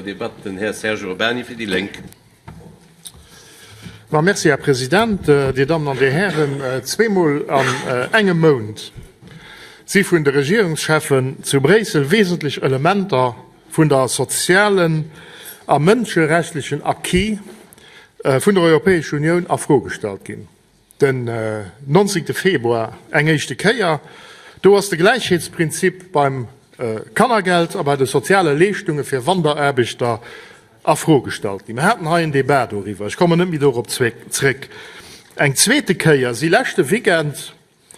Debatt den Här Serge Urbany fir déi Lénk. Ma merci, Här President, Dir Dammen an Dir Hären. Zweemol an engem Mount si vun de Regierungscheffen zu Bréissel wesentlech Elementer vun der sozialen a mënscherechtlechen Acquis vun der Europäescher Unioun a Fro gestallt ginn. Den 19 Februar eng éischte Kéier, do ass de Gläichheetsprinzip beim Kannergeld a bei de soziale Leeschtunge fir Wanderaarbechter a Fro gestallt ginn. Mir haten hei en Debat doriwwer, ech kommen net méi dorop zréck. Eng zweete Kéier si leschte Weekend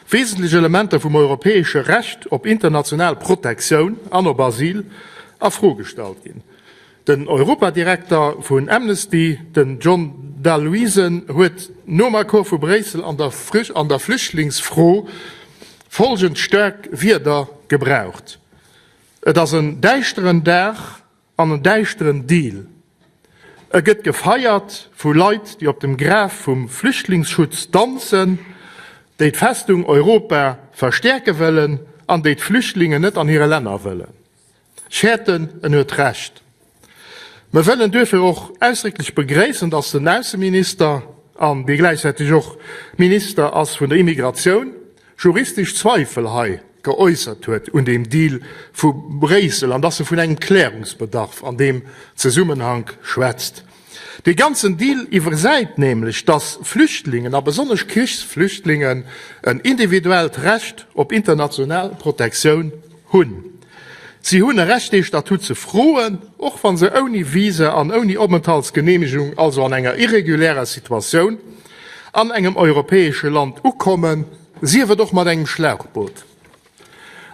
Wesentlech Elementer vum europäesche Recht op international Protektioun an op Asyl a Fro gestallt ginn. Den Europadirekter vun Amnesty, den John Dalhuisen, huet nom Accord vu Bréissel an der Flüchtlingsfro folgend staark Wierder gebraucht, Et ass en däischteren Dag An en däischteren Deal. E gëtt gefeiert vu Leit, déi op dem Graf vum Flüchtlingsschutz danzen, déi d'Festung Europa verstäerke wëllen an déi d'Flüchtlingen net an hire Länner wëllen. Ech fäerten, en huet Recht. Mer wëllen duerfir och ausdrécklech begréissen, dass den Ausseminister, an dee gläichzäiteg och Minister ass vun der Immigratioun, juristesch Zweifel hei geäussert huet un deem Deal vu Bréissel an dass e vun engem Klärungsbedarf an deem Zesummenhank schwätzt. Dee ganzen Deal iwwersäit nämlech, dass Flüchtlingen, a besonnesch Krichsflüchtlingen, en individuellt Recht op international Protektioun hunn. Si hunn e Recht, dee Statut ze froen, och wa se ouni Visa an ouni Openthaltsgeneemegung, also an enger irregulärer Situatioun, an engem europäesche Land ukommen, sief et och mat engem Schlauchboot.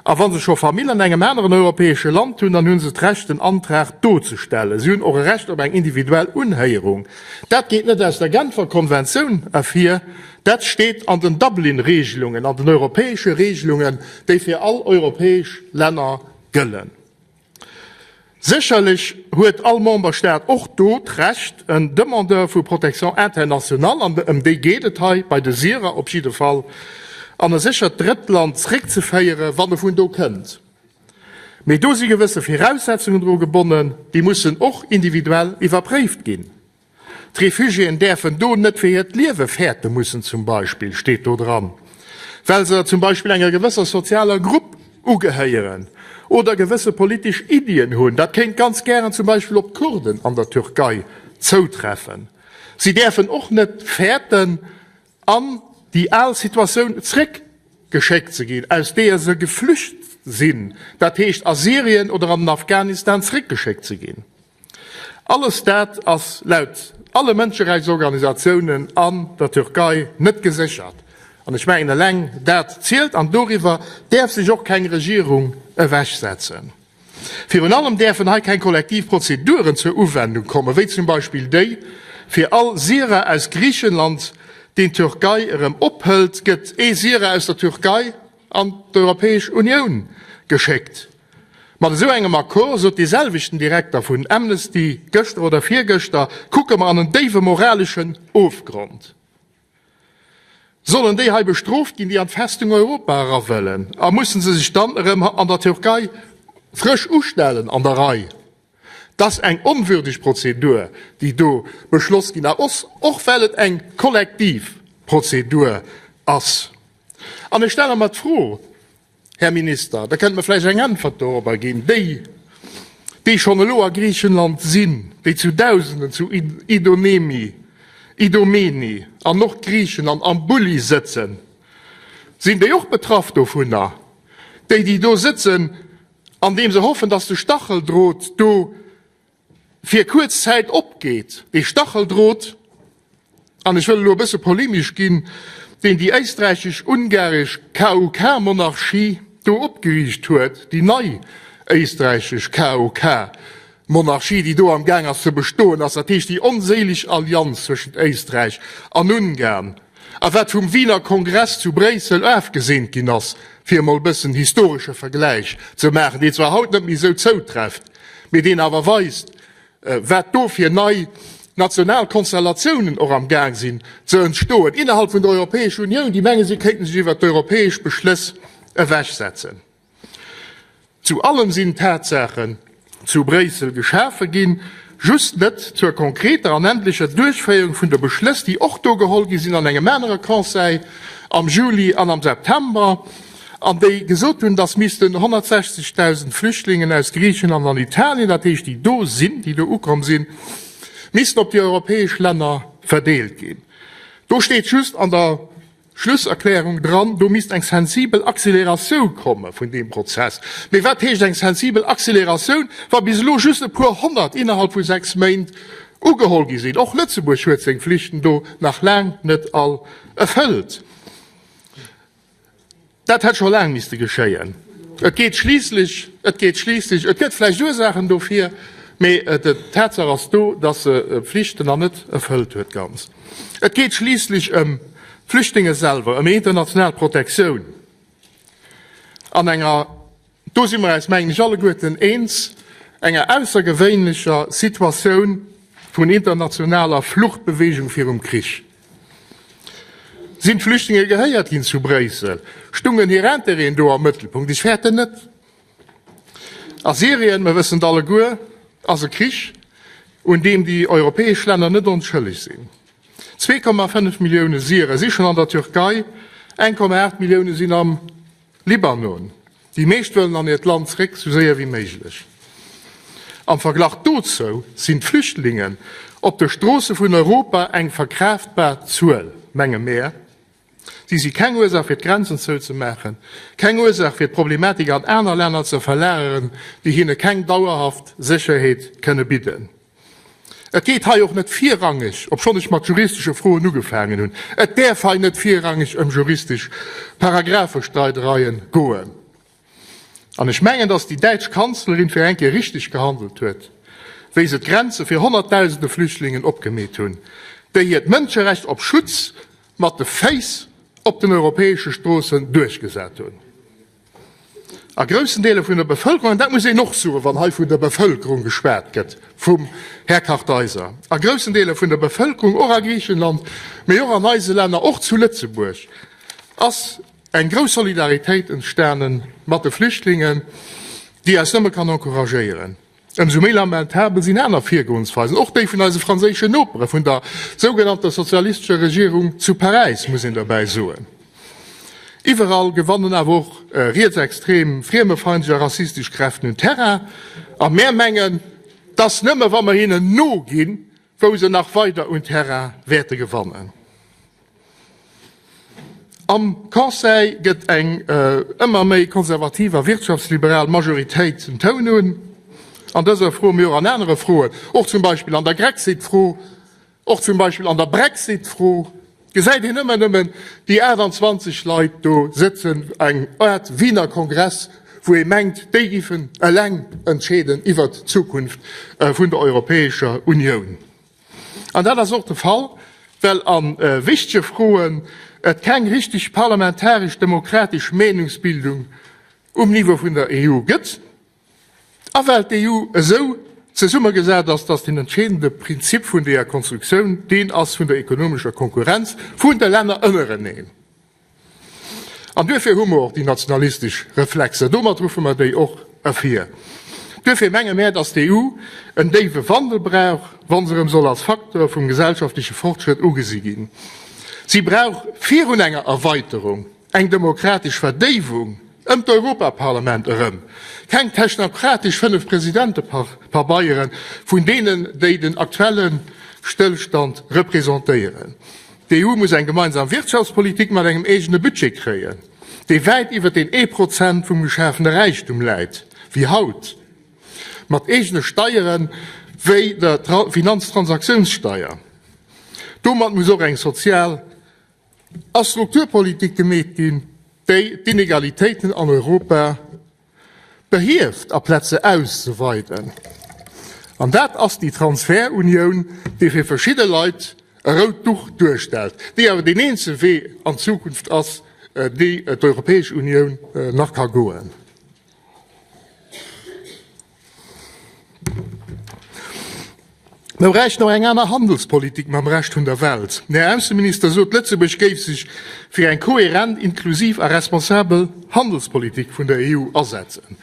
A wa se scho Famill an engem aneren europäesche Land hunn, dann hu se d'Recht, den Antrag do ze stellen. Si hunn och e Recht op eng individuell Unhéierung. Dat geet net aus der Genfer Konventioun ervir, dat steet an den Dublin-Regelungen, an den europäesche Regelungen, déi fir all europäesch Länner gëllen. Sécherlech huet all Memberstaat och do d'Recht, en Demandeur vu Protection internationale, an ëm déi geet et hei bei de Syrer op jidde Fall, an e séchert Drëttland zréckzeféieren, wann e vun do kënnt. Mee do si gewësse Viraussetzungen dru gebonnen, déi mussen och individuell iwwerpréift ginn. D'Refugiéen däerfen do net fir hiert Liewe fäerte mussen zum Beispill, steet do dran, well se zum Beispill enger gewësser sozialer Grupp ugehéieren oder gewësse politesch Iddien hunn. Dat kéint ganz gären zum Beispill op d'Kurden an der Türkei zoutreffen. Si däerfen och net fäerten, an déi al Situatioun zréckgeschéckt ze ginn, aus deeër se geflücht sinn, dat heescht a Syrien oder an den Afghanistan zréckgeschéckt ze ginn. Alles dat ass laut alle Mënscherechtsorganisatiounen an der Türkei net geséchert. An ech mengen, eleng dat zielt an doriwwer däerf sech och keng Regierung ewechsetzen. Virun allem däerfen hei keng kollektiv Prozeduren zur Uwendung kommen, wéi zum Beispill déi, fir all Syrer aus Griichenland, deen d'Türkei erëm ophëlt, gëtt ee Syrer aus der Türkei an d'Europäesch Unioun geschéckt. Mat esou engem Accord, sot dee selwechten Direkter vun Amnesty gëschter oder virgëschter, kucke mer an en déiwe moraleschen Ofgrond. Sollen déi hei bestrooft ginn, déi an d'Festung Europa era wëllen? A mussen se sech dann erëm an der Türkei frësch ustellen an der Rei? Et ass eng onwürdeg Prozedur, déi do beschloss ginn ass, och well et eng kollektiv Prozedur ass. An ech stelle mer d'Fro, Här Minister, da kënnt mer vläicht eng Äntwert dorobber ginn, déi, déi schonn elo a Griichenland sinn, déi zu Dausenden zu Idonemi, Idomeni an Nordgriichenland am Bulli sëtzen, sinn déi och betraff dovunner? Déi, déi do sëtzen, andeem se hoffen, dass de Stacheldrot do fir kuerz Zäit opgeet, dee Stacheldrot, an ech wëll elo e bësse polemisch ginn, deen déi éisträichesch-ungaresch KUK-Monarchie do opgeriicht huet, déi nei éisträichesch KUK-Monarchie, déi do am Gaang ass ze bestoen ass, dat heescht déi onséileg Allianz zwëschent Éisträich an Ungarn, a wat vum Wiener Kongress zu Bréissel afgeseent ginn ass, fir emol e bëssen historesche Vergläich ze maachen, deen zwar haut net méi esou zoutrefft, mee deen awer weist, wat do fir nei national Konstellatiounen och am Gaang sinn ze entstoen innerhalb vun der Europäescher Unioun, déi mengen, si kéinten sech iwwert d'europäesch Beschlëss ewechsetzen. Zu allem sinn d'Tatsaachen. zu Bréissel geschafe ginn, just net zur konkreter an endlecher Duerchféierung vun de Beschlëss, déi och do geholl gi sinn an engem anere Conseil am Juli an am September, an déi gesot hunn, dass missten 160.000 Flüchtlingen aus Griichenland an Italien, dat heescht déi do sinn, déi do ukomm sinn, missten op déi europäesch Länner verdeelt ginn. Do steet just an der Schlusserklärung dran, do misst eng sensibel Acceleratioun komme vun deem Prozess. Mee wat heescht eng sensibel Acceleratioun, wa bis elo just e puer 100 innerhalb vu 6 Méint ugeholl gi sinn? Och Lëtzebuerg huet seng Flichten do nach laang net all erfëllt. Dat hätt scho laang misste geschéien. Et geet schliisslech, et geet schliisslech, et gëtt vläicht Ursaachen dofir, mee d'Tatsaach ass do, dass se d'Pflichten nach net erfëllt huet ganz. Et geet schliisslech ëm d'Flüchtlinge selwer, ëm international Protektioun an enger, do si mer eis, mengen ech, alleguerten eens, enger aussergewéinlecher Situatioun vun internationaler Fluchtbewegung virum Krich. Sinn d'Flüchtlinge gehéiert ginn zu Bréissel? Stungen hir Intérêten do am Mëttelpunkt? Ech fäerten net. A Syrien, mer wëssen et alleguer, ass e Krich, un deem déi europäesch Länner net onschëlleg sinn. 2,5 Millioune Syrer si schonn an der Türkei, 1,8 Millioune sinn am Libanon. Déi meescht wëllen an hiert Land zréck, sou séier wéi méiglech. Am Verglach dozou sinn d'Flüchtlingen op de Stroosse vun Europa eng verkraaftbar Zuel, menge mär. Si si keng Ursaach fir d'Grenzen zouzemaachen, keng Ursaach fir d'Problematik an aner Länner ze verlageren, déi hinne keng dauerhaft Sécherheet kënne bidden. Et geet hei och net virrangeg, obschonn ech mat juristesche Froen ugefaangen hunn, et däerf hei net virrangeg ëm juristesch Paragraphestreidereien goen. An ech mengen, dass déi däitsch Kanzlerin fir eng Kéier richteg gehandelt huet, wéi se d'Grenze fir Honnertdausende Flüchtlingen opgemeet hunn, déi hiert Mënscherecht op Schutz mat de Féiss op den europäesche Stroossen duerchgesat hunn. A groussen Deeler vun der Bevëlkerung, an dat muss een och soen, wann hei vun der Bevëlkerung geschwat gëtt vum Här Kartheiser, a groussen Deeler vun der Bevëlkerung, och a Griichenland, mee och an eise Länner, och zu Lëtzebuerg, ass eng grouss Solidaritéit entstane mat de Flüchtlingen, déi eis nëmme kann encouragéieren. Ëmsou méi lamentabel sinn aner Virgoensweisen, och déi vun eise franséischen Noperen, vun der sougenannter sozialistescher Regierung zu Paräis, muss een derbäi soen. Iwwerall gewannen awer och rietsextrem, friemefeindlech a rassistesch Kräften un Terrain. A mär mengen, dass nëmme wa mer hinnen noginn, wou se nach weider un Terrain wäerte gewannen. Am Conseil gëtt eng ëmmer méi konservativ a wirtschaftsliberal Majoritéit den Toun un. An dëser Fro, mee och an anere Froen, och zum Beispill an der Grexit-Fro, och zum Beispill an der Brexit-Fro, gesäit een ëmmer nëmmen déi 28 Leit do sëtzen, eng Aart Wiener Kongress, wou ee mengt, déi giffen eleng entscheeden iwwert d'Zukunft vun der Europäescher Unioun. An dat ass och de Fall, well a wichtege Froen et keng richteg parlamentaresch-demokratesch Meenungsbildung um Niveau vun der EU gëtt a well d'EU esou zesummegesat ass, dass den entscheedende Prinzip vun deeër Konstruktioun deen ass vun der ekonomescher Konkurrenz vun de Länner ënnereneen. An duerfir hu mer och déi nationalistesch Reflexer. Domat ruffe mer déi och ervir. Duerfir menge mär, dass d'EU en déiwe Wandel brauch, wa se erëm soll als Facteur vum gesellschaftleche Fortschrëtt ugesi ginn. Si brauch virun enger Erweiterung eng demokratesch Verdéiwung ëm d'Europaparlament erëm, keng technokratesch Fënnef-Presidente-Pabeiere vun deenen, déi den aktuelle Stëllstand representéieren. D'EU muss eng gemeinsam Wirtschaftspolitik mat engem eegene Budget kréien, dee wäit iwwer deen ee Prozent vum geschafene Räichtum läit, wéi haut, mat eegene Steiere wéi der Finanztransaktiounssteier. Domat muss och eng Sozial a Strukturpolitik gemeet ginn, déi d'Inegalitéiten an Europa behieft aplaz se auszeweiden. An dat ass déi Transferunioun, déi fir verschidde Leit e rout Duch duerstellt, déi awer deen eenzege Wee an d'Zukunft ass, déi d'Europäesch Unioun nach ka goen. Mer bräichten och eng aner Handelspolitik mam Rescht vun der Welt. Den Här Ausseminister sot, Lëtzebuerg géif sech fir eng kohärent, inklusiv a responsabel Handelspolitik vun der EU asetzen.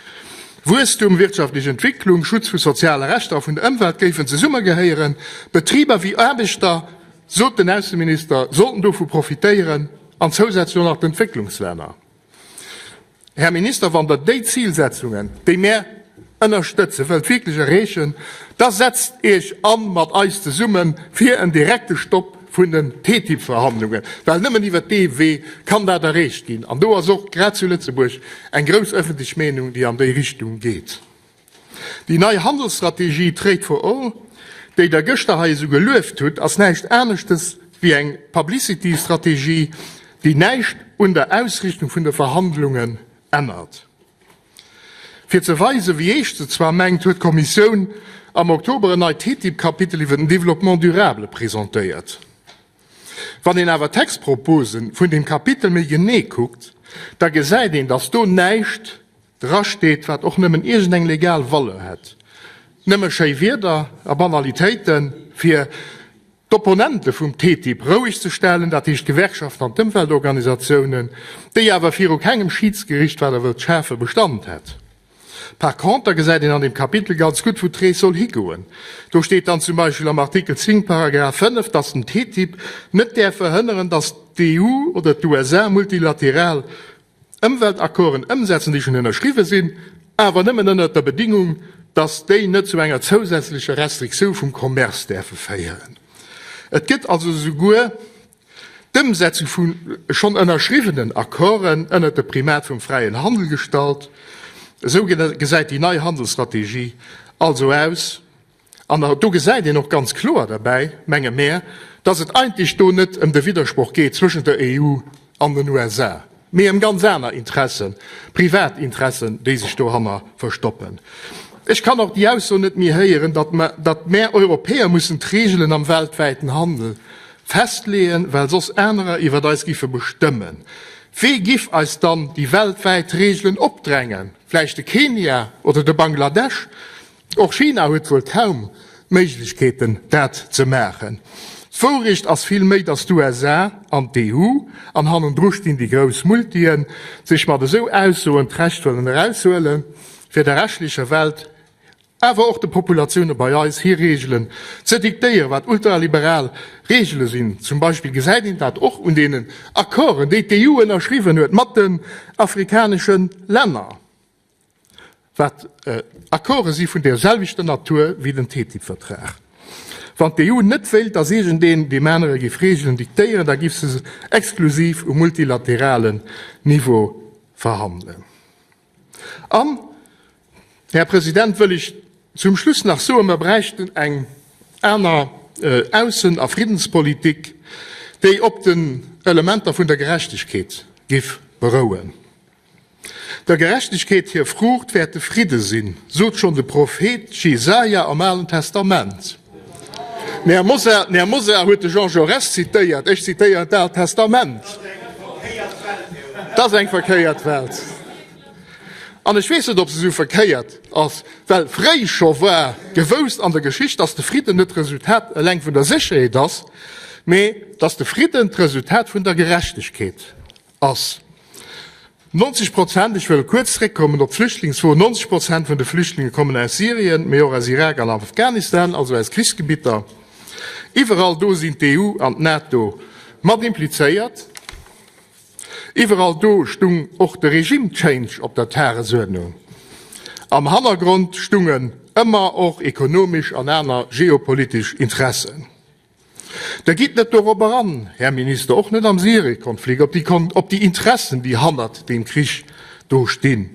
Wuesstum, wirtschaftlech Entwécklung, Schutz vu soziale Rechter a vun der Ëmwelt géifen zesummegehéieren. Betriber wéi Aarbechter, sot den Ausseminister, sollten dovu profitéieren an zousätzlech och nach d'Entwécklungslänner. Här Minister, wann Der déi Zilsetzungen, déi mär ënnerstëtzen, wëllt wierklech erreechen, da setzt Iech an mat eis zesumme fir en direkte Stopp vun den TTIP-Verhandlungen, well nëmmen iwwert dee Wee kann dat erreecht ginn. An do ass och grad zu Lëtzebuerg eng grouss ëffentlech Meenung, déi an déi Richtung geet. Déi nei Handelsstrategie Trade for All, déi Der gëschter hei esou gelueft hutt, ass näischt aneschtes wéi eng Publicity-Strategie, déi näischt un der Ausrichtung vun de Verhandlungen ännert. Fir ze weisen, wéi eescht se zwar mengt, huet d'Kommissioun am Oktober en neit TTIP-Kapitel iwwer den Développement durable presentéiert. Wann een awer d'Textpropose vun deem Kapitel méi genee kuckt, da gesäit een, dass do näischt Drasteet, wat och nëmmen iergendeng legal Valeur hätt. Nëmme schéi Wierder a Banalitéiten, fir d'Opponente vum TTIP roueg ze stellen, dat heescht d'Gewerkschaften an d'Ëmweltorganisatiounen, déi awer viru kengem Schidsgericht, wat Der wëllt schafen, Bestand hätt. Par conter gesäit een an deem Kapitel ganz gutt, wou d'Rees soll higoen. Do steet dann zum Beispill am Artikel 10, Paragraph 5, dass den TTIP net däerf verhënneren, dass d'EU oder d'USA multilateral Ëmweltaccorden ëmsetzen, déi schonn ënnerschriwwe sinn, awer nëmmen ënnert der Bedingung, dass déi net zu enger zousätzlecher Restriktioun vum Commerce däerfe féieren. Et gëtt also esouguer d'Ëmsetzung vu schonn ënnerschriwwenen Accorden ënnert de Primat vum fräien Handel gestallt. Esou gesäit déi nei Handelsstrategie also aus. An do gesäit een och ganz kloer derbäi, menge mär, dass et eigentlech do net ëm de Widdersproch geet zwëschent der EU an den USA, mee ëm ganz aner Interessen, privat Interessen, déi sech dohanner verstoppen. Ech kann och déi Ausso net méi héieren, datt mär Europäer mussen d'Reegelen am weltwäiten Handel festleeën, well soss anerer iwwert eis giffe bestëmmen. Wee giff eis dann déi weltwäit Reegelen opdrängen? Vläicht de Kenia oder de Bangladesch? Och China huet wuel kaum d'Méiglechkeeten, dat ze maachen. D'Wourecht ass vill méi, datt d'USA an d'EU, an hannendru stinn déi grouss Multien, sech mat esou Aussoen d'Recht wëllen eraushuelen, fir der reschtlecher Welt, awer och de Populatioune bei eis, hir Reegelen ze diktéieren, wat ultraliberal Reegele sinn. Zum Beispill gesäit een dat och un deenen Accorden, déi d'EU ënnerschriwwen huet mat den afrikanesche Länner. Wat Accorde si vun där selwechter Natur wéi den TTIP-Vertrag. Wann d'EU net wéilt, datt iergendeen deem anere géif Reegelen diktéieren, da giff se exklusiv um multilateralen Niveau verhandelen. An, Här President, wëll ech zum Schluss nach soen, mer bräichten eng aner Aussen a Friddenspolitik, déi op den Elementer vun der Gerechtegkeet giff berouen. Der Gerechtegkeet hir Fruucht wäert de Fridde sinn, sot schonn de Prophet Jesaja am Alen Testament. Den Här Mosar, den Här Mosar huet de Jean Jaurès zitéiert, ech zitéieren d'Aalt Testament. Dat ass eng verkéiert Welt. An ech weess net, ob se esou verkéiert ass, well fréi scho war gewousst an der Geschicht, dass de Fridden net d'Resultat eleng vun der Sécherheet ass, mee dass de Fridden d'Resultat vun der Gerechtegkeet ass. 90 Prozent, ech wëll kuerz zréckkommen op d'Flüchtlingsfro, 90 Prozent vun de Flüchtlinge kommen aus Syrien, mee och aus Irak an Afghanistan, also aus Krichsgebitter. Iwwerall do sinn d'EU an d'NATO mat implizéiert. Iwwerall do stung och de Regime change op der Tagesuerdnung. Am Hannergrond stungen ëmmer och ekonomesch an aner geopolitesch Interessen. Der gitt net dorop eran, Här Minister, och net am Syriekonflikt, op déi op déi Interessen, déi hannert deem Krich do stinn.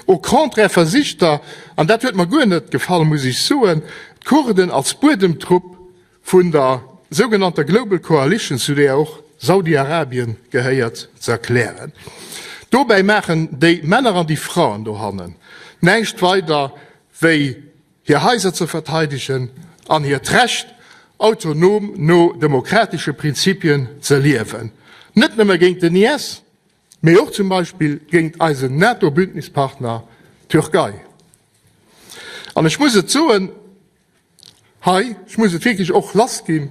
Au contraire versicht Der, an dat huet mer guer net gefall, muss ech soen, d'Kurden als Buedemtrupp vun der sougenannter Global Coalition, zu där och Saudi-Arabien gehéiert, ze erklären. Dobäi maachen déi Männer an déi Fraen dohannen näischt weider wéi hir Haiser ze verteidegen an hiert Recht, autonom no demokratesche Prinzipien ze liewen, net nëmme géint den IS, mee och zum Beispill géint eisen NATO-Bündnispartner Türkei. An ech muss et soen hei, ech muss et wierklech och lassginn,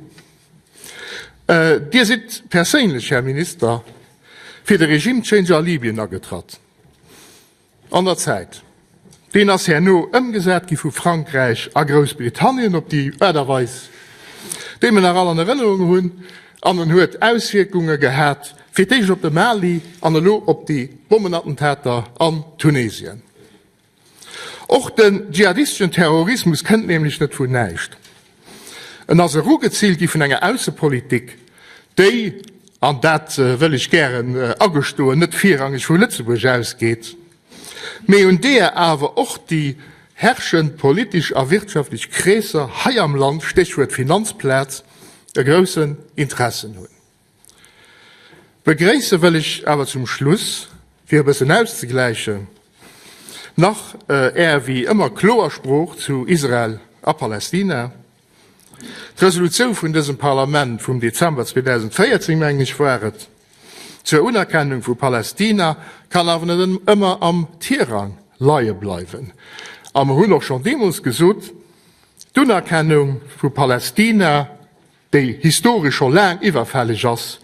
Dir sidd perséinlech, Här Minister, fir de Regime change a Libyen agetratt. An der Zäit. Deen ass herno ëmgesat gi vu Frankräich a Groussbritannien op déi Aart a Weis, déi mer nach all an Erënnerung hunn, an en huet Auswierkunge gehat, fir d'éischt op de Mali an elo op déi Bommenattentater an Tunesien. Och den dschihadisteschen Terrorismus kënnt nämlech net vun näischt. En ass erugeziilt gi vun enger Aussepolitik, déi, an dat wëll ech gären agestoen, net virrangeg vu Lëtzebuerg ausgeet. Mee un deeër awer och déi herrschend politesch a wirtschaftlech Kreesser hei am Land, Stéchwuert Finanzplaz, e groussen Interessen hunn. Begréisse wëll ech awer zum Schluss, fir e bëssen auszegläichen, nach Är wéi ëmmer kloer Sprooch zu Israel a Palästina. D'Resolutioun vun dësem Parlament vum Dezember 2014, mengen ech war et, zur Unerkennung vu Palästina kann awer net ëmmer am Tirang leie bleiwen. A mer hunn och schonn deemools gesot, d'Unerkennung vu Palästina, déi historesch scho laang iwwerfälleg ass,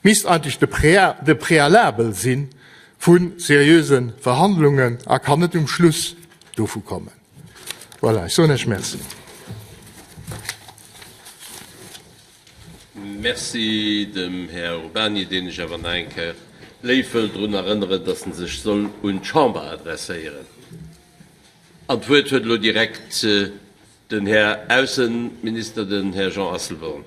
misst eigentlech de Préalabel si vu seriöse Verhandlungen a kann net um Schluss dovu kommen. Voilà, ech soen Iech Merci. Merci dem Här Urbany, deen ech awer nach eng Kéier léif wëll drun erënneren, dass en sech soll un d'Chamber adresséieren. An d'Wuert huet elo direkt den Här Ausseminister, den Här Jean Asselborn.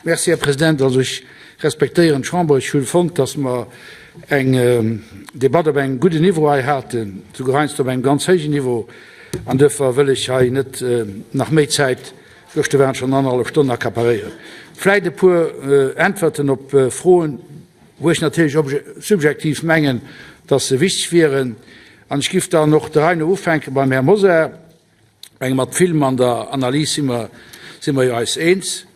Merci, Här President. Also ech respektéieren d'Chamber. Ech hu fonnt, datt mer eng Debatt op engem gudden Niveau hei haten, souguer heiansdo op engem ganz héijen Niveau. An duerfir wëll ech hei net nach méi Zäit Gëschter waren et schonn annerhallef Stonn accaparéiert. Vläit e puer Äntwerten op Froen, wou ech natierlech subjektiv mengen, dass se wichteg wieren. An ech giff dann och der Rei no ufänke beim Här Mosar. Ech menge mat villem an der Analys si mer, si mer jo eis eens.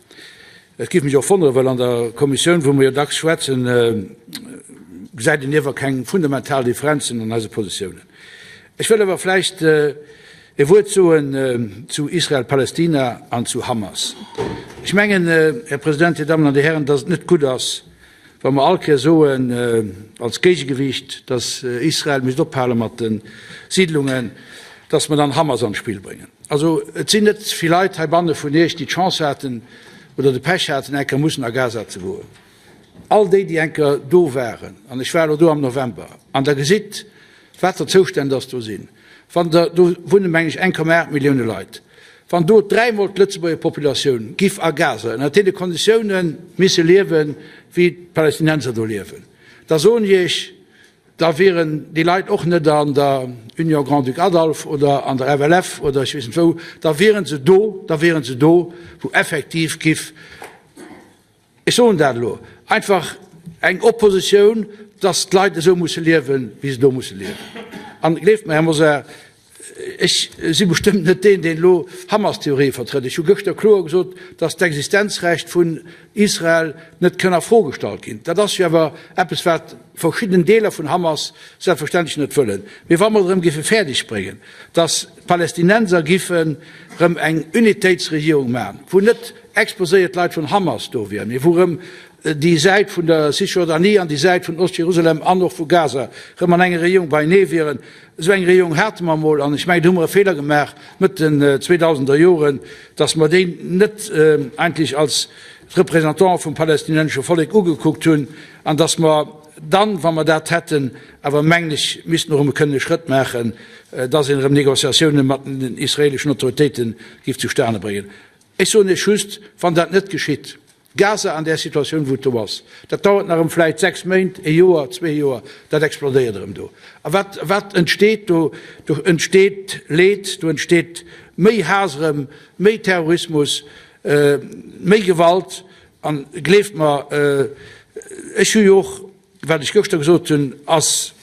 Et giff mech och wonneren, well an der Kommissioun, wou mer jo dacks schwätzen, gesäit een iewer keng fundamental Differenzen an eise Positiounen. Ech wëll awer vläicht e Wuert soen zu Israel-Palästina an zu Hamas. Ech mengen, Här President, Dir Dammen an Dir Hären, dass et net gutt ass, wa mer all Kéier soen als Géigegewicht, dass Israel misst ophale mat de Siidlungen, dass mer dann Hamas an d'Spill bréngen. Also et sinn net vill Leit heibanne vun Iech, déi d'Chance haten oder de Pech haten, eng Kéier mussen a Gaza ze goen. All déi, déi eng Kéier do waren, an ech war elo do am November, an Der gesitt, wat fir Zoustänn dass do sinn, wann Der, do wunne meng ech 1,8 Millioune Leit, wann do dräimol d'Lëtzebuerger Populatioun giff a Gaza ënner deene Konditioune misse liewen, wéi d'Palästinenser do liewen, da soen ech Iech, da wieren déi Leit och net an der Union Grand-Duc Adolphe oder an der FLF oder ech weess net wou, da wiere se do, da wiere se do, wou effektiv giff, Ech soen dat elo einfach, eng Oppositioun, dass d'Leit esou musse liewen, wéi se do musse liewen. An gleeft mer, Här Mosar, ech si bestëmmt net deen, deen elo Hamas-Theorië vertrëtt. Ech hu gëschter kloer gesot, dass d'Existenzrecht vun Israel net kënn a Fro gestallt ginn. Dat ass jo awer eppes, wat verschidden Deeler vun Hamas selbstverständlech net wëllen. Mee wa mer et erëm géife fäerdeg bréngen, dass d'Palästinenser giffen erëm eng Unitéitsregierung maachen, wou net exposéiert Leit vun Hamas do wieren, mee wou erëm déi Säit vun der Cisjordanie an déi Säit vun Ost-Jerusalem an och vu Gaza erëm an enger Regierung beienee wieren. Esou eng Regierung hate mer emol, an ech mengen, do hu mer e Feeler gemaach Mëtt den zweedausender Joren, datt mer déi net eigentlech als Représentant vum palästinensesche Vollek ugekuckt hunn, an datt mer dann, wa mer dat hätten, awer mengen ech, missten och erëm kënnen e Schrëtt maachen, datt een erëm Négociatiounen mat den israeleschen Autoritéite géif zustane bréngen. Ech soen Iech just, wann dat net geschitt, Gaza an där Situatioun, wou et do ass, dat dauert nach erëm vläicht 6 Méint, ee Joer, zwee Joer, dat explodéiert erëm do. A wat, wat entsteet do? Do entsteet Leed, do entsteet méi Haass erëm, méi Terrorismus, méi Gewalt. A gleeft mer, ech hu jo och, wat ech gëschter gesot hunn, ass,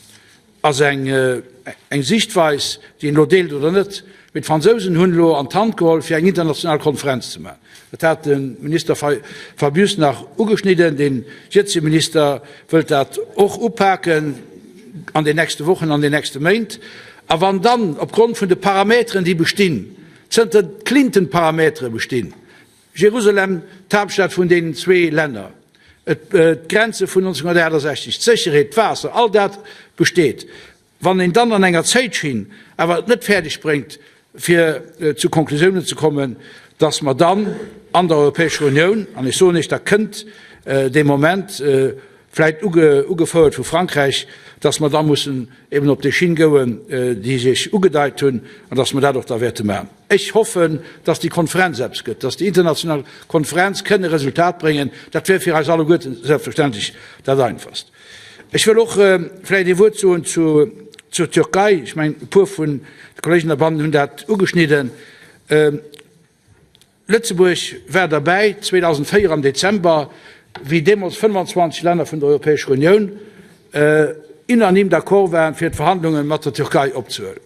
ass eng eng Sichtweis, déi een elo deelt oder net, mee d'Fransousen hunn elo an d'Hand geholl, fir eng international Konferenz ze maachen. Dat hat de Minister Fabius nach ugeschnidden. Dee jëtzege Minister wëllt dat och upaken. an den nächste Wochen, an den nächste Méint. A wann dann opgrond vun de Parameteren, déi bestinn, zënter d'Clinton-Parametere bestinn, Jerusalem, d'Haaptstad vun deenen zwee Länner, d'Grenze vun 1968, d'Sécherheet, d'Waasser, all dat besteet, Wann een dann an enger Zéitschinn awer et net fäerdeg bréngt, fir zu Konklusiounen ze kommen, dass mer dann an der Europäescher Unioun, an ech soen Iech, da kënnt dee Moment, vläicht ugefouert vu Frankräich, dass mer da mussen eben op déi Schinn gouen, déi sech ugedeit hunn, an dass mer dat och da wäerte maachen. Ech hoffen, dass déi Konferenz eppes gëtt, dass déi international Konferenz kënn e Resultat bréngen. Dat wär fir eis alleguerten selbstverständlech dat Einfachst. Ech wëll och vläicht ee Wuert soen zur Türkei. Ech mengen, e puer vun de Kolleegen heibannen hunn dat ugeschnidden. Lëtzebuerg war derbäi 2004 am Dezember, wéi deemools 25 Länner vun der Europäescher Unioun unanime d'accord waren, fir d'Verhandlunge mat der Türkei opzehuelen.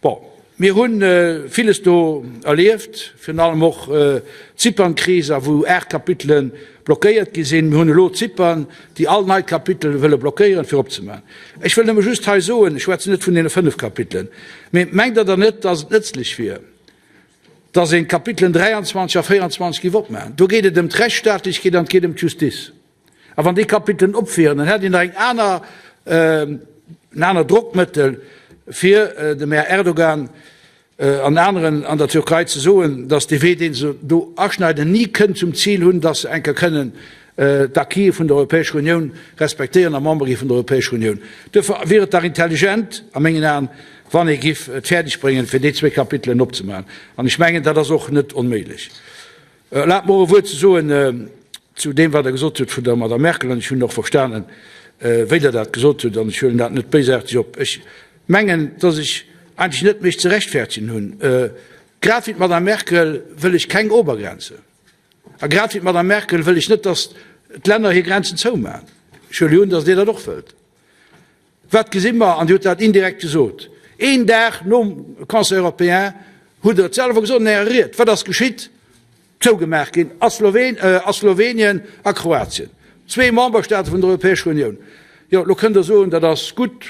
Bon, mir hu villes do erlieft, virun allem och d'Zypern-Kris, a wou 8 Kapitele blockéiert gi sinn. Mir hunn elo Zypern, déi all nei Kapitel wëlle blockéieren, fir opzemaachen. Ech wëll nëmme just hei soen, ech schwätzen net vun deene 5 Kapitelen, mee mengt Der dann net, dass et nëtzlech wier, dass een d'Kapitelen 23 a 24 géif opmaachen? Do geet et ëm d'Rechtsstaatlechkeet an et geet ëm d'Justiz. A wann déi Kapitelen op wieren, dann hätt een nach eng aner, en anert Drockmëttel, fir dem Här Erdogan an aneren an der Türkei ze soen, datt dee Wee, dee se do aschneiden, ni kënnt zum Zil hunn, datt se eng Kéier kënnen d'Acquise vun der Europäescher Unioun respektéieren a Member gi vun der Europäescher Unioun. Duerfir wier et dach intelligent a mengen Aen, wann ee giff et fäerdeg bréngen, fir déi zwéi Kapitelen opzemaachen. An ech mengen, dat ass och net onméiglech. Erlaabt mer och e Wuert ze soen zu deem, wat Der gesot hutt vun der Madame Merkel. An ech hunn och verstanen, wéi Der dat gesot hutt, an ech huelen dat net béisaarteg op. Ech mengen, dass ech eigentlech net mech ze rechtfertigen hunn. Grad wéi d'Madame Merkel wëll ech keng Obergrenze. A grad wéi d'Madame Merkel wëll ech net, dass d'Länner hir Grenzen zoumaachen. Ech huele jo un, dass Dir dat och wëllt. Wat gesi mer? An Dir hutt dat indirekt gesot, een Dag nom Conseil européen hutt Der et selwer gesot an Ärer Ried. Wat ass geschitt? Zougemaach ginn a Slowenien a Kroatien, zwee Memberstaate vun der Europäescher Unioun. Jo, elo kënnt Der soen, dat ass gutt.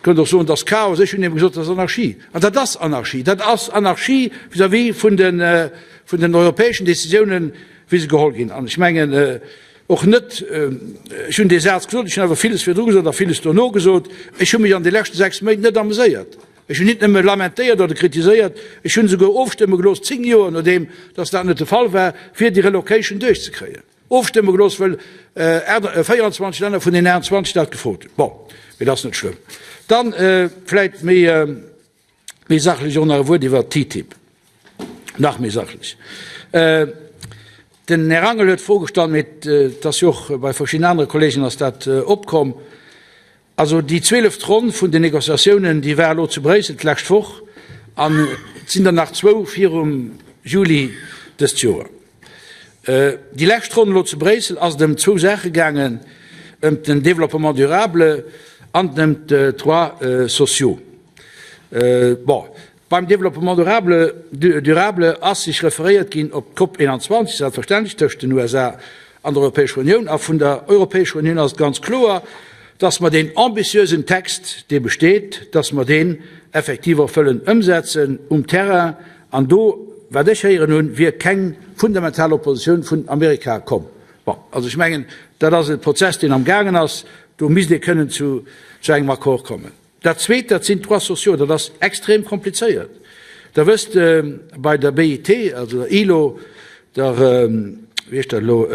Kënnt och soen, dat ass Chaos. Ech hunn ebe gesot, dat ass Anarchie. An dat ass Anarchie. Dat ass Anarchie vis-à-vis vun den europäeschen Décisiounen, wéi se geholl ginn. An ech mengen, Och net, ech hunn dee Saz gesot, ech hunn awer villes virdru gesot a villes dono gesot, ech hu mech an de leschte 6 Méint net ameséiert. Ech hunn nit nëmme lamentéiert oder kritiséiert, ech hunn esouguer ofstëmme gelooss, 10 Joer nodeem datt dat net de Fall war, fir déi Relocation duerchzekréien. Ofstëmme gelooss, wëll 24 Länner vun den 28 dat gefrot hunn. Bon, mee dat ass net schlëmm. Dann vläicht méi. Méi sachlech och nach e Wuert iwwer TTIP. Nach méi sachlech. Den Här Angel huet d'Fro gestallt, mee et ass jo och bei verschiddenen anere Kollegen ass dat opkomm. Also déi zwieleft Ronn vun den Négociatiounen, déi war elo zu Bréissel d'lescht Woch an et sinn der nach zwou virum Juli dëst Joer. Déi lescht Ronn elo zu Bréissel ass et ëm zwou Saache gaangen, ëm den Développement durable an ëm d'Droits sociaux. Bon, beim Développement durable, durable ass sech referéiert ginn op d'COP 21, selbstverständlech, tëscht den USA an der Europäescher Unioun. A vun der Europäescher Unioun ass et ganz kloer, dass mer deen ambitiösen Text, dee besteet, dass mer deen effektiv och wëllen ëmsetzen um Terrain. An do, wat ech héieren hunn, wier keng fundamental Oppositioun vun Amerika komm. Bon, also ech mengen, dat ass e Prozess, deen amgaangen ass. Do misst ee kënnen zu engem Accord kommen. Dat Zweet, dat sinn d'Droits sociaux. Dat ass extrem komplizéiert. Der wësst, bei der BIT, also der ILO, der, wéi heescht dat elo,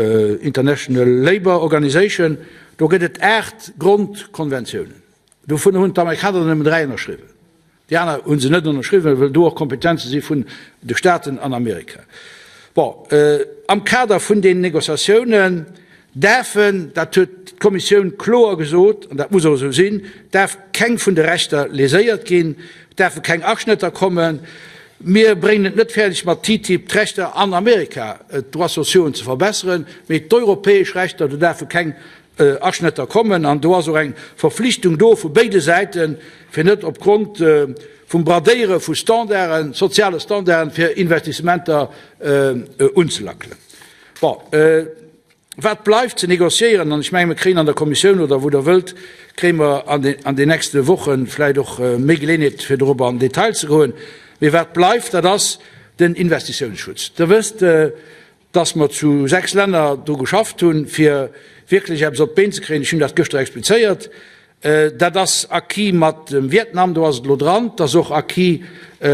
International Labour Organization, do gëtt et 8 Grondkonventiounen. Dovunner hunn d'Amerikaner der nëmmen 3 ënnerschriwwen. Déi aner hu se net ënnerschriwwen, well do och Kompetenze si vun de Staaten an Amerika. Bon, am Kader vun deenen Négociatiounen däerfen, dat huet d'Kommissioun kloer gesot, an dat muss och esou sinn, däerf keng vun de Rechter léséiert ginn, et däerfe keng Aschnëtter kommen. Mir bréngen et net fäerdeg mat TTIP d'Rechter an Amerika, d'Droits sociauxen ze verbesseren, mee d'europäesch Rechter, do däerfe keng Aschnëtter kommen. An do ass och eng Verflichtung do vu béide Säiten, fir net opgrond vum Bradéiere vu Standarden, soziale Standarden, fir Investissementer unzelackelen. Bon. Wat bleift ze négociéieren, an ech mengen, mir kréien an der Kommissioun oder wou Der wëllt, kréie mer an den nächste Woche vläicht och méi Geleeënheet, fir dorobber am Detail ze goen, mee wat bleift, dat ass den Investitiounsschutz. Der wësst, dass mer zu 6 Länner dru geschafft hunn, fir wierklech eppes op d'Been ze kréien. Ech hunn dat gëschter explizéiert. Dat ass Acquis mat dem Vietnam, do ass et elo dran. Et ass och Acquis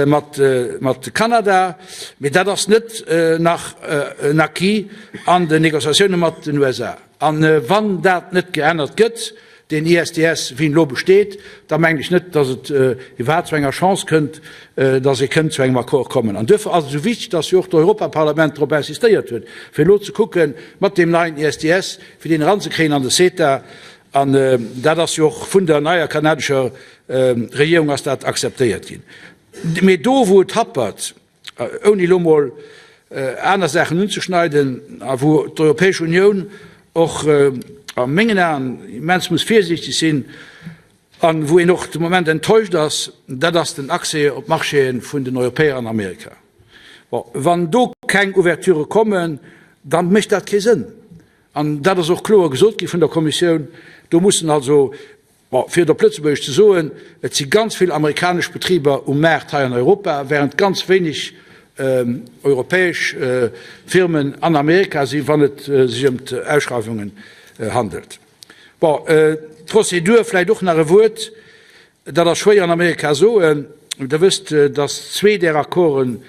mat Kanada, mee dat ass net nach en Acquis an den Négociatioune mat den USA. A wann dat net geännert gëtt, deen ISDS wéi en elo besteet, da mengen ech net, datt et iwwerhaapt zu enger Chance kënnt, datt ee kënnt zu engem Accord kommen. An duerfir ass et esou wichteg, datt jo och d'Europaparlament drop insistéiert huet, fir elo ze kucken, mat deem neien ISDS, fir deen eranzekréien an de CETA, An dat ass jo och vun der neier kanadescher Regierung ass dat akzeptéiert ginn. Mee do wou et happert, ouni elo mol aner Saachen unzeschneiden, a wou d'Europäesch Unioun och a mengen Aen immens muss virsiichteg sinn a wou een och de Moment enttäuscht ass, dat ass den Accès op d'Marchéë vun den Europäer an Amerika. Bon, wann do keng Ouverturë kommen, da mécht dat kee Sënn. An dat ass och kloer gesot gi vun der Kommissioun. Do mussen also, bon, fir et op Lëtzebuergesch ze soen, et si ganz vill amerikanesch Betriber um Maart hei an Europa, während ganz wéineg europäesch Firmen an Amerika si wann et sech ëm d'Ausschreiwungen handelt. Bon, d'Prozedur vläicht och nach e Wuert. Dat ass schwéier an Amerika soen. Der wësst, datt zwee där Accorden,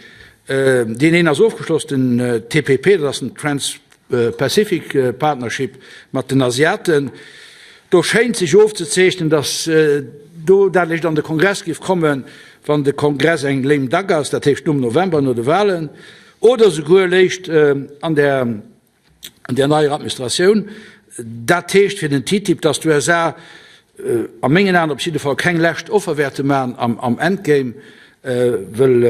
deen een ass ofgeschloss, den TPP, dat ass den Trans-Pacific Partnership mat den Asiaten. Do schéint sech ofzezeechnen, datt do dat eréischt an de Kongress géif kommen, wann de Kongress eng lame duck ass, dat heescht nom November, no de Wahlen, oder souguer léischt an der an där neier Administratioun. Dat heescht fir den TTIP, datt d'USA a mengen Aen op jidde Fall keng lescht Offer wäerte maachen am Endgame, wëll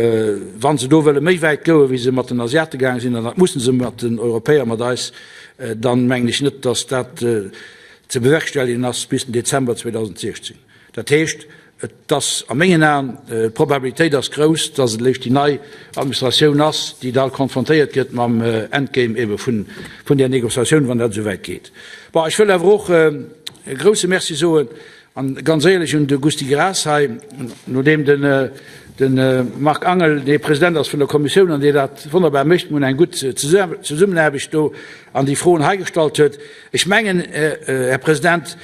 wa se do wëlle méi wäit goen, wéi se mat den Asiate gaange sinn, an dat musse se mat den Europäer, mat eis, dann mengen ech net, datt dat ze bewerkstelligen ass bis den Dezember 2016. Dat heescht, Et ass a mengen Aen, d'Probabilitéit ass grouss, dass et eréischt déi nei Administratioun ass, déi da konfrontéiert gëtt mam Endgame ebe vun där Négociatioun, wann dat esou wäit geet. Bon, ech wëll awer och e grouse Merci soen, an ganz éierlech, un de Gusty Graas hei, nodeem de Marc Angel, dee President ass vun der Kommissioun an dee dat wonnerbar mécht, mir hunn eng gutt Zesummenaarbecht do, an déi Froen hei gestallt huet. Ech mengen, Här President,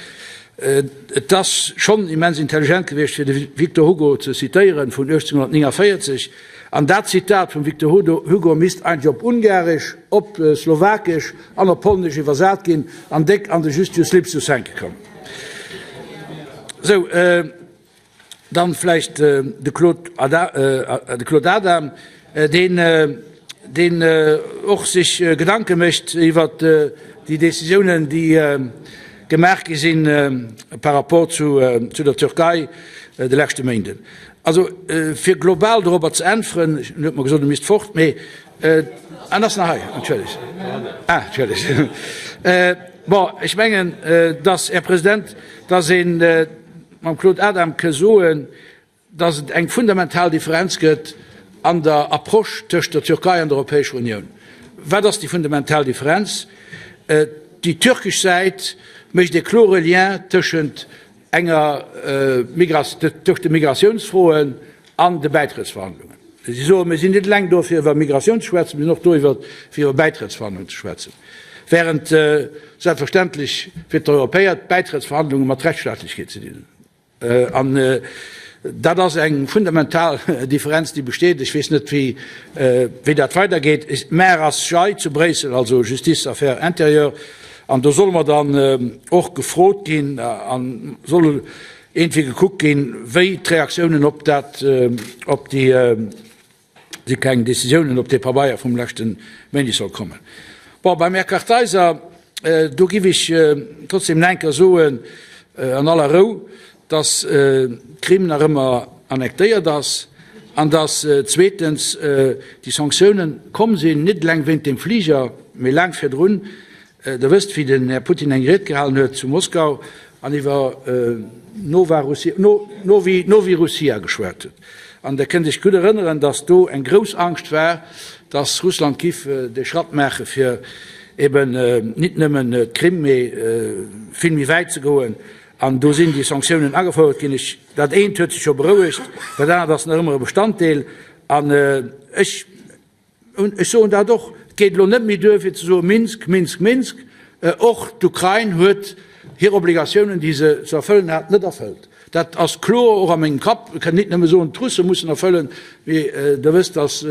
Et ass schonn immens intelligent gewiescht, fir de Victor Hugo ze zitéieren vun 1849. An dat Zitat vum Victor Hugo misst eigentlech op Ungaresch, op Slowakesch an op Polnesch iwwersat ginn an déck an de Justus Lipsius hänke kommen. Sou. Dann vläicht de Claude Adam, deen deen och sech Gedanke mécht iwwert déi Décisiounen, déi gemaach gi si par rapport zu der Türkei de leschte Méinden. Also fir global dorobber ze äntweren, en huet mer gesot, e misst fort, mee en ass nach hei, entschëllegt. Ah, entschëllegt. Bon, ech mengen, dass, Här President, dass een, Mam Claude Adam ke soen, datt et eng fundamental Differenz gëtt an der Approche tëscht der Türkei an der Europäescher Unioun. Wat ass déi fundamental Differenz? Déi türkesch Säit mécht e klore Lien tëschent enger tëscht de Migratiounsfroen an de Bäitrëttsverhandlungen. Si soen, mir sinn net eleng do fir iwwer Migratioun ze schwätzen, mir sinn och do iwwer fir iwwer Bäitrëttsverhandlungen ze schwätzen. Während selbstverständlech fir d'Europäer d'Bäitrëttsverhandlunge mat Rechtsstaatlechkeet ze dinn hunn. An dat ass eng fundamental Differenz, déi besteet. Ech weess net, wéi wéi dat weidergeet. Mä ass JAI zu Bréissel, also Justice, Affaires intérieures, an do solle mer dann och gefrot ginn a soll iergendwéi gekuckt ginn, wéi d'Reaktiounen op dat, op déi, déi kleng Décisiounen op dee Pabeier vum leschte Méindeg soll kommen. Bon, beim Här Kartheiser, do giff ech trotzdem nach eng Kéier soen, an aller Rou, dass d'Krim nach ëmmer annektéiert ass an dass zweetens déi Sanktiounen komm sinn, net eleng wéint deem Fliger, mee laang virdrun, Der wësst, wéi den Här Putin eng Ried gehalen huet zu Moskau an iwwer Novi Russia geschwat huet. An Der kënnt Iech gutt erënneren, datt do eng grouss Angscht war, datt Russland giff de Schratt maache fir. eben nit nëmmen d'Krim, mee vill méi wäit ze goen. An do sinn déi Sanktiounen agefouert ginn. Ech, dat eent huet sech scho berouegt, dat anert ass nach ëmmer e Bestanddeel. An ech, ech soen dat och, et geet elo net méi duer fir ze soen, Minsk, Minsk, Minsk. Och d'Ukrain huet hir Obligatiounen, déi se ze erfëllen hat, net erfëllt. Dat ass kloer och a mengem Kapp. Ech kann nit nëmme soen, d'Russe mussen erfëllen, mee Der wësst, datt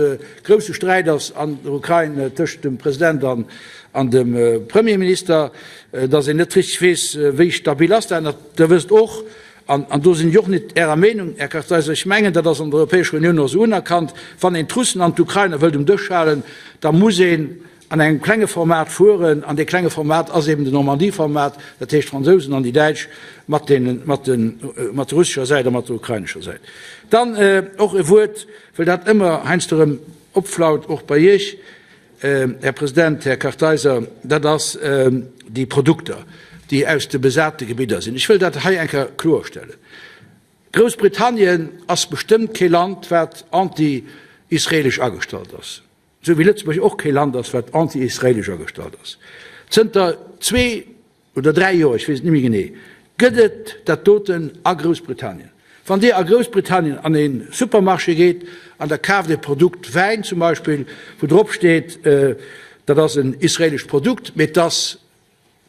grousse Sträit ass an der Ukrain tëscht dem President an dem Premierminister, datt een net richteg weess, wéi stabil ass dat. Der wësst och, an do sinn ech och net Ärer Meenung, Här Kartheiser, ech mengen, dat ass an der Europäescher Unioun och esou unerkannt, wann een d'Russen an d'Ukrainer wëllt um Dësch halen, da muss een an engem klenge Format fueren, an dee klenge Format ass eben den Normandie-Format, dat heescht d'Fransousen an déi Däitsch mat deenen, mat den, mat der russescher Säit a mat der ukrainescher Säit. Dann och e Wuert, well dat ëmmer heiansdo erëm opflaut, och bei Iech, Här President, Här Kartheiser, dat ass déi Produkter, déi aus de besate Gebidder sinn. Ech wëll dat hei eng Kéier kloerstellen. Groussbritannien ass bestëmmt kee Land, wat anti-israelesch agestallt ass. Esou wéi Lëtzebuerg och kee Land ass, wat anti-israelesch agestallt ass. Zënter zwee oder dräi Joer, ech weess et net méi genee, gëtt et dat doten a Groussbritannien. Wann Dir a Groussbritannien an e Supermarché geet an Der kaaft e Produkt, Wäin zum Beispill, wou drop steet, dat ass en israelescht Produkt, mee et ass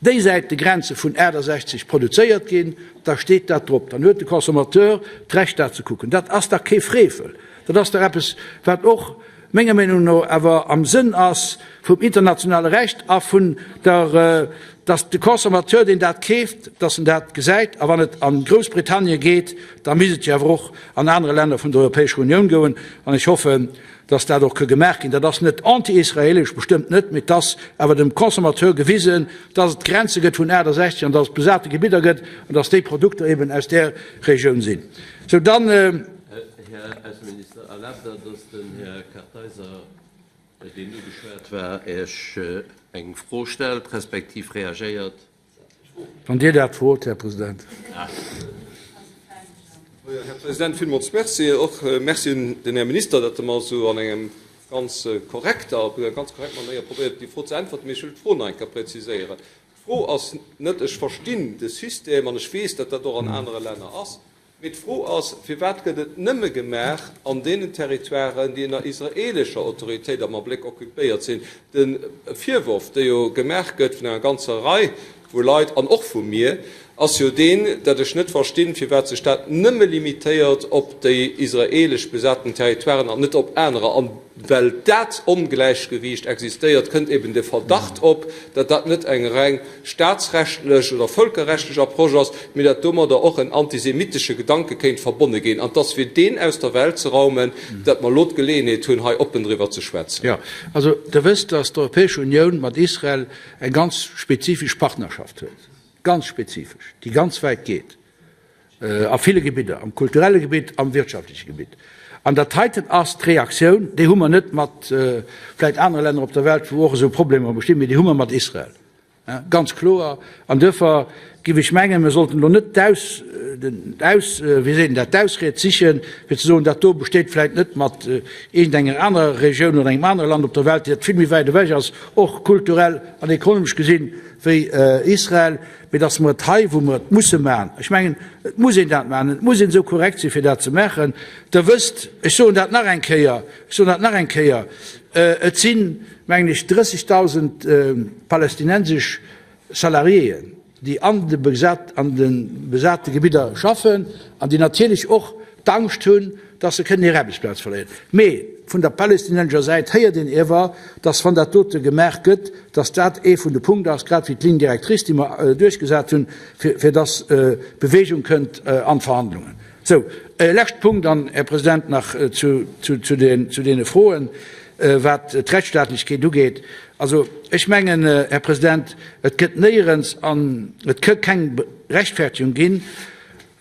déi Säit de Grenze vun 68 produzéiert ginn, da steet dat drop. Dann huet de Consommateur d'Recht dat ze kucken. Dat ass dach kee Frevel. Dat ass dach eppes, wat och menger Meenung no awer am Sënn ass vum internationale Recht a vun der, dass de Consommateur, deen dat keeft, dass en dat gesäit. A wann et a Groussbritannien geet, da misst et jo awer och an anere Länner vun der Europäescher Unioun goen. An ech hoffen, dass dat och ka gemaach ginn. Dat ass net anti-israelesch, bestëmmt net, mee et ass awer dem Consommateur gewisen, dass et Grenze gëtt vun 68 an dass et besate Gebidder gëtt an dass déi Produkter eben aus där Regioun sinn. Sou, dann. Här Ausseminister, erlaabt Der, dass den Här Kartheiser, deen ugeschwat war, Iech eng Fro stellt, respektiv reagéiert? Wann Dir dat frot, Här President. Här President, villmools Merci. Och Merci un den Här Minister, datt e mer esou an engem ganz korrekter, op eng ganz korrekt Manéier probéiert huet, déi Fro ze äntwerten. Mee ech wëll d'Fro nach eng Kéier präziséieren. D'Fro ass net, ech verstinn de System an ech weess, datt dat och an anere Länner ass, Mee d'Fro ass, Firwat gëtt et nëmme gemaach an deenen Territoiren, déi ënner israeelescher Autoritéit am Abléck occupéiert sinn? De Virworf, dee jo gemaach gëtt vun enger ganzer Rei vu Leit, an och vu mir, ass jo deen, datt ech net verstinn, firwat sech dat nëmme limitéiert op déi israeelesch besaten Territoiren an net op anerer. An well dat Ongläichgewiicht existéiert, kënnt eben de Verdacht op, datt dat net eng reng staatsrechtlech oder völkerrechtlech Approche ass, mee datt domadder och en antisemitesche Gedanke kéint verbonne ginn, an 't ass fir deen aus der Welt ze raumen, datt mer elo d'Geleeënheet hunn, hei oppen driwwer ze schwätzen. Jo, also Der wësst, datt d'Europäesch Unioun mat Israel eng ganz spezifesch Partnerschaft huet, ganz spezifesch, déi ganz wäit geet. A ville Gebidder, am kulturelle Gebitt, am wirtschaftleche Gebitt. An dat heiten ass d'Reaktioun, déi hu mer net mat vläicht anere Länner op der Welt, wou och esou Problemer bestinn, mee déi hu mer mat Israel, ganz kloer. An duerfir géif ech mengen, mir sollten elo net d'Aus, d'Aus, wéi seet een dat, d'Ausried sichen, fir ze soen, dat do besteet vläicht net mat iergendenger anerer Regioun oder engem anere Land op der Welt, dat vill méi wäit ewech ass, och kulturell an ekonomesch gesinn, wéi Israel. Mee datt mer et hei, wou mer et musse maachen, ech mengen, et muss een dat maachen, et muss een esou korrekt sinn, fir dat ze maachen. Der wësst, ech soen dat nach eng Kéier, ech soen dat nach eng Kéier, et sinn, mengen ech, 30.000 palästinensesch Salariéen, déi an de besat, an de besate Gebidder schaffen an déi natierlech och d'Angscht hunn, datt se kënnen hir Aarbechtsplaz verléieren. Mee vun der palästinensescher Säit héiert een iewer, datt wann dat dote gemaach gëtt, datt dat ee vun de Punkte ass, grad wéi d'Ligne directrice, déi mer duerchgesat hunn, fir datt Bewegung kënnt an d'Verhandlungen. Sou, e leschte Punkt dann, Här President, nach zu deene Froen, wat d'Rechtsstaatlechkeet ugeet. Also ech mengen, Här President, et gëtt néierens an et kënn keng Rechtfertigung ginn,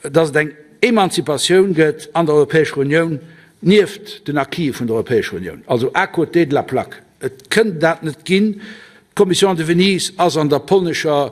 dass et eng Emanzipatioun gëtt an der Europäescher Unioun nieft den Acquise vun der Europäescher Unioun, also à côté de la plaque. Et kënnt dat net ginn. D'Commission de Venise ass an der polnescher.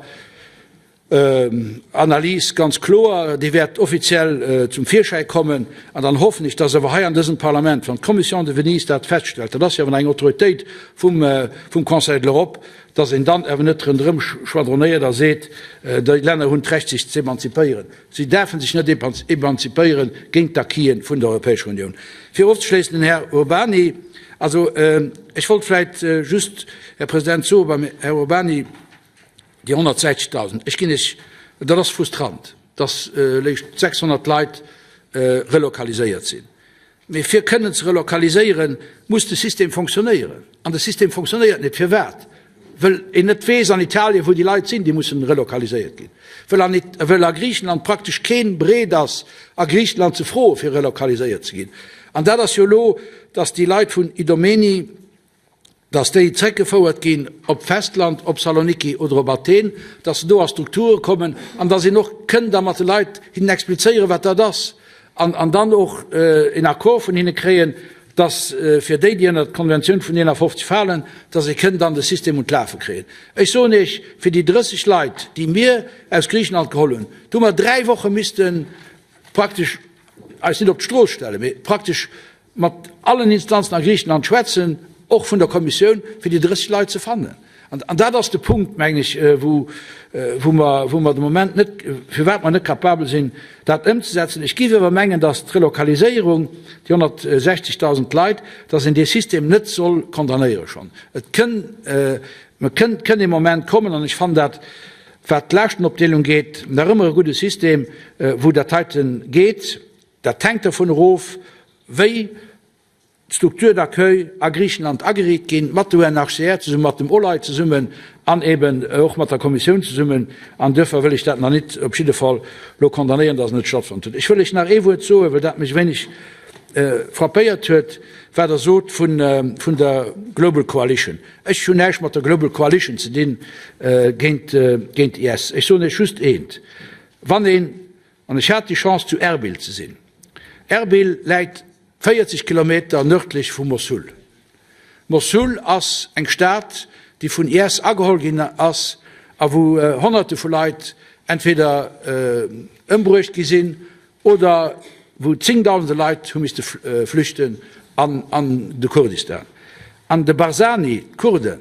Analys ganz kloer, déi wäert offiziell zum Virschäi kommen. An dann hoffen ech, dass awer hei an dësem Parlament, wann d'Commission de Venise dat feststellt, dat ass jo awer eng Autoritéit vum Conseil de l'Europe, dass een dann awer net ronderëm schwadronéiert a seet, déi Länner hunn d'Recht sech z'emanzipéieren. Si däerfe sech net emanzipéiere géint d'Acquisen vun der Europäescher Unioun. Fir ofzeschléissen, den Här Urbany, also ech wollt vläicht just, Här President, soe beim Här Urbany, Déi 160.000, ech ginn Iech, dat ass frustrant, dass léischt 600 Leit relokaliséiert sinn. Mee fir kënnen ze relokaliséieren, muss de System fonctionnéieren. An de System fonctionnéiert net. Firwat? Wëll een net weess an Italien, wou déi Leit sinn, déi mussen relokaliséiert ginn. Wëll an, wëll a Griichenland praktesch keen breet ass, a Griichenland ze froen, fir relokaliséiert ze ginn. An dat ass jo elo, dass déi Leit vun Idomeni, dass déi zréckgefouert ginn op d'Festland, op Saloniki oder op Athen, dass se do a Strukture kommen an dass een och kënn da mat de Leit hinnen explizéieren, wat dat ass, an an dann och een Accord vun hinne kréien, dass fir déi, déi ënnert d'Konventioun vun 51 falen, dass ee kënn dann de System un d'Lafe kréien. Ech soen Iech, fir déi 30 Leit, déi mir aus Griichenland geholl hunn, do hu mer dräi Woche misste praktesch eis net op d'Strooss stellen, mee praktesch mat allen Instanzen a Griichenland schwätzen, och vun der Kommissioun, fir déi 30 Leit ze fannen. An dat ass de Punkt, mengen ech, wou mer, wou mer de Moment net, firwat mer net capabel sinn, dat ëmzesetzen. Ech géif awer mengen, datt d'Relokaliséierung, déi 160.000 Leit, datt een dee System net soll condamnéiere schonn. Et kënn, mer kënn, kënn ee Moment kommen, an ech fannen dat, wat d'Laaschtenopdeelung geet, nach ëmmer e gudde System, wou dat heite geet. Dat hänkt dervun erof, wéi d'Structures d'accueil a Griichenland ageriicht ginn, mat der UNHCR zesummen, mat dem OLAI zesummen an eben och mat der Kommissioun zesummen. An duerfir wëll ech dat nach nit op jidde Fall elo condamnéieren, dass et net stattfonnt huet. Ech wëll lech nach ee Wuert soen, well dat mech e wéineg frappéiert huet, wat Der sot vun der Global Coalition. Ech hunn näischt mat der Global Coalition ze dinn géint IS. Ech soen lech just eent, Wann een An ech hat déi Chance zu Erbil ze sinn. Erbil läit 40 Kilometer nërdlech vu Mossul. Mossul ass eng Stad, déi vun IS ageholl ginn ass a wou Honnerte vu Leit entweder ëmbruecht gi sinn oder wou zéngdausende Leit hu misste flüchten an de Kurdistan. An de Barzani, d'Kurden,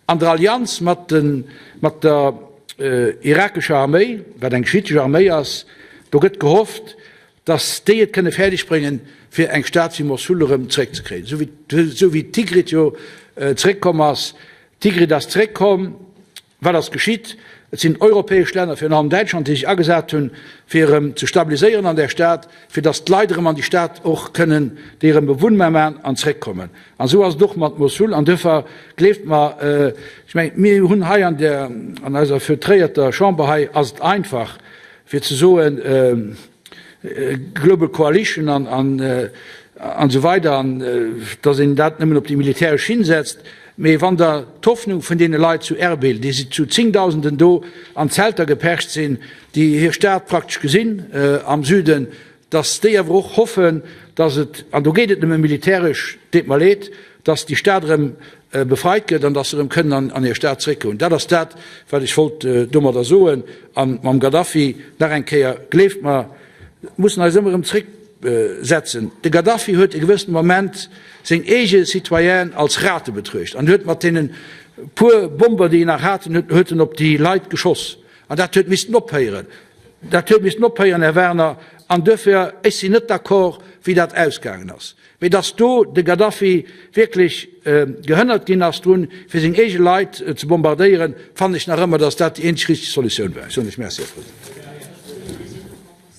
An der Allianz mat der irakescher Arméi, wat eng schiitesch Arméi ass, do gëtt gehofft, datt déi et kënne fäerdeg bréngen, fir eng Stad wéi Mossul erëm zeréckzekréien, esou wéi Tikrit jo zeréckkomm ass. Tikrit ass zeréckkomm. Wat ass geschitt? Et sinn europäesch Länner, virun allem Däitschland, déi sech agesat hunn, fir erëm ze stabiliséieren an där Stad, fir datt d'Leit erëm an déi Stad och kënnen, déi erëm bewunnbar maachen an zeréckkommen. An esou ass et och mat Mossul. An duerfir, gleeft mer, ech mengen, mir hunn hei an der, an eiser feutréierter Chamber hei ass et einfach, fir ze soen, Global Coalition an esou weider, an datt een dat nëmmen op déi militäresch Schinn setzt. Mee wann Der d'Hoffnung vun deene Leit zu Erbil, déi zu Zéngdausenden do an Zelter gepercht sinn, déi hir Stad praktesch gesinn am Süden, datt déi awer och hoffen, datt et, an do geet et nëmme militäresch, deet mer leed, datt déi Stad erëm befreit gëtt an datt se erëm kënnen an hir Stad zeréckgoen. Dat ass dat, wat ech wollt domadder soen. A mam Gaddafi nach eng Kéier, gleeft mer, mussen eis ëmmer erëm zerécksetzen. De Gaddafi huet e gewëssene Moment seng eege Citoyenen als Rate betruecht an huet mat deene puer Bomber, déi en nach haten, huet en op déi Leit geschoss. An dat huet missten ophéieren. Dat huet missten ophéieren, Här Werner. An duerfir, ech sinn net d'accord, wéi dat ausgaangen ass. Mee datt do de Gaddafi wierklech gehënnert ginn ass drun, fir seng eege Leit ze bombardéieren, fannen ech nach ëmmer, datt dat déi eenzeg richteg Solutioun war. Ech soen lech Merci, Här President.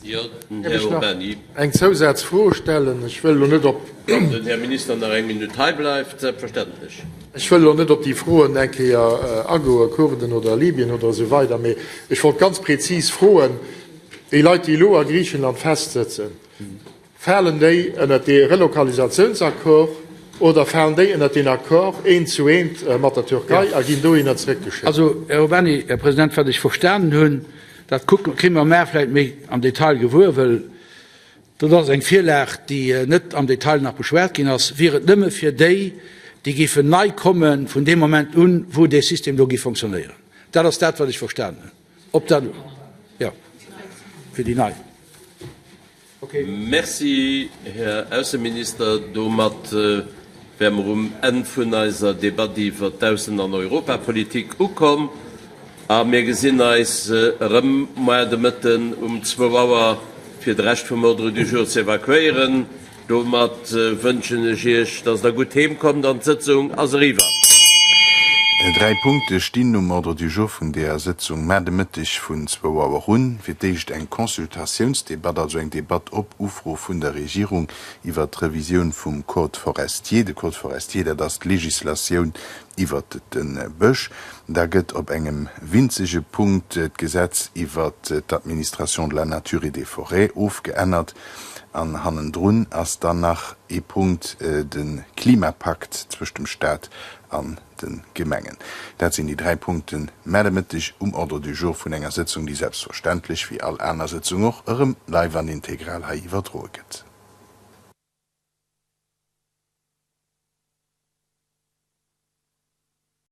Jo, den Här Urbany. Eng Zousazfro stellen. Ech wëll elo net op. Wann den Här Minister nach eng Minutt hei bleift, selbstverständlech. Ech wëll elo net op déi Froen eng Kéier agoen, Kurden oder Libyen oder esou weider, mee ech wollt ganz prezis froen, déi Leit, déi elo a Griichenland festsëtzen, Falen déi ënnert dee Relokalisatiounsaccord oder falen déi ënnert deen Accord eent zu eent mat der Türkei a ginn dohinner zeréckgeschéckt? Also, Här Urbany, Här President, wat ech verstanen hunn, dat kucke, kréie mer mar vläicht méi am Detail gewuer, well dat ass eng Virlag, déi net am Detail nach beschwat ginn ass, wier et nëmme fir déi, déi géifen nei komme vun deem Moment un, wou dee System do géif fonctionnéieren. Dat ass dat, wat ech verstanen hunn. Op dat, jo, fir déi nei. Merci, Här Ausseminister. Domat wäre mer um Enn vun eiser Debatt iwwert d'Aussen an Europapolitik ukomm a mir gesinn eis erëm moar de Mëtten um zwou Auer, fir de Rescht vum Ordre du jour ze evakuéieren. Domat wënschen ech Iech, dass Der gutt heem kommt an d'Sëtzung ass eriwwer. Dräi Punkte stinn um Ordre du jour vun deeër Sëtzung mar de Mëtteg vun zwou Auer un. Fir d'éischt eng Consultatiounsdebatt, also eng Debatt op Ufro vun der Regierung iwwert d'Revisioun vum Code forestier. De Code forestier, dat ass d'Legislatioun iwwert de Bësch. Da gëtt op engem winzege Punkt d'Gesetz iwwert d'Administration de la nature et des forêts ofgeännert. An hannendrun ass dann nach ee Punkt, de Klimapakt zwëscht dem Staat an de Gemengen. Dat sinn déi 3 Punkten mar de Mëtteg um Ordre du jour vun enger Sëtzung, déi selbstverständlech, wéi all aner Sëtzung och, erëm live an integral hei iwwerdroe gëtt.